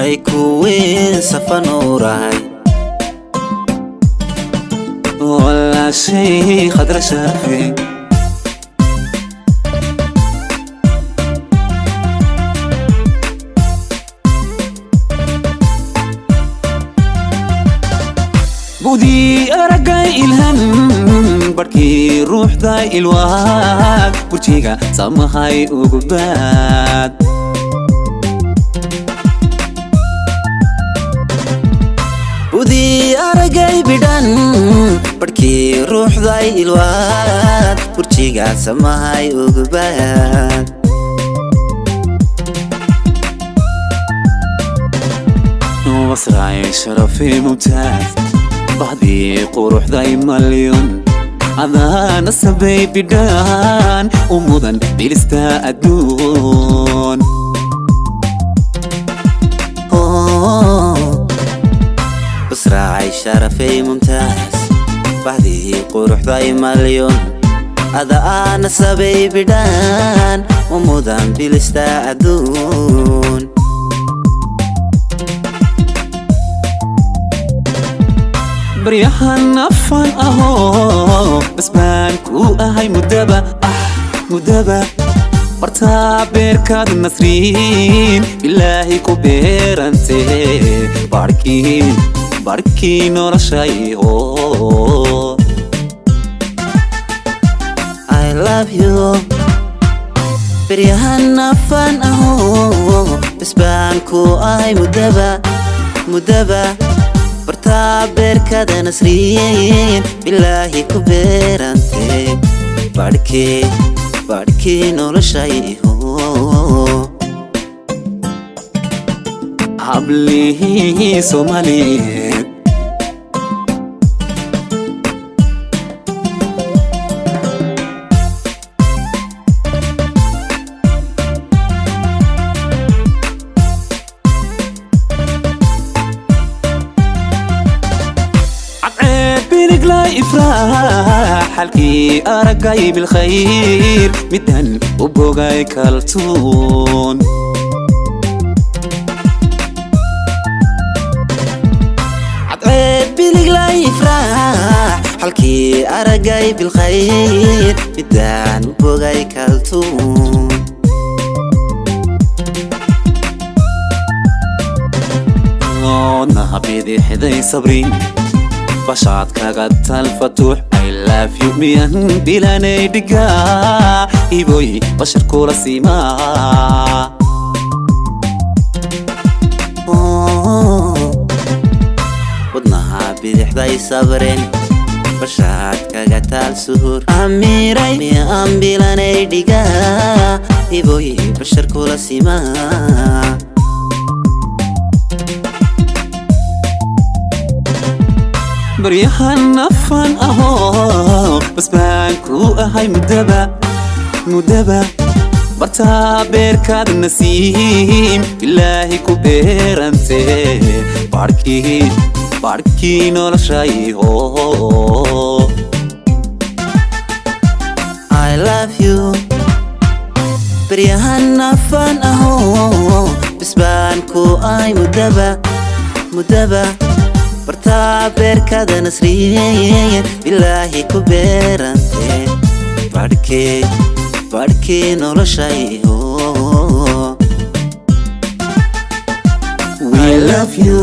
May kuwiin safanuurahay. Walaashay Khadra sharafe. Budii aragay ilhan, barhkii ruuxda ilwaad, burjiga samahay ugubaad. Budii aragay bidhan, barhkii ruuxday ilwaad, burjiga samahay ugubaad. Wasraay sharafi mumtaaz, bahdii quruxday malyon, adaana sabay bidhaan u mudan bilista adduun. Basraacay sharafay mumtaaz, bahdii quruxday malyon, ada sabay bidhaan u mudan bilista adduun. Baryahan afan ahoo, bas baan ku ahay muddaba, muddaba. Bartaa beerkaad Nasriin bilaahi ku beerante, barhkii, barhkii noloshayho. I love you. Beryahan afan ahoo, bas baan ku ahay muddaba, muddaba. Bartaa beerkada Nasriin bilaahi ku beerante, barhkii, barhkii noloshayho. Hablihii Soomaaliyeed. Cadceed biniglay ifraax, xalkii aragay bilkhayr, middan u bogay kaltuun. Cadceed biliglay ifraax, xalkii aragay bilkhayr, midaan u bogay kaltuun. Oodnaha bidixday Sabrin, bashaad kaga talfatuux. I love you, miyan bilanay dhigaa, iboy bashar kula simaa. Wadnaha bidixday Sabrin, bashaad kaga taal suhur, amiiray miyaan bilanay dhigaa, iboy bashar kula simaa. Baryahan afan ahoo, bas baan ku ahay muddaba, muddaba. Bartaa beerkaad nasiim ilaahi ku beerante, barhkii, barhkii noloshayho. I love you. Beryahan afan ahoo, bas baan ku ahay muddaba, muddaba. Bartaa beerkada Nasriin bilaahi ku beerante, barhkii, barhkii noloshayho. We love you.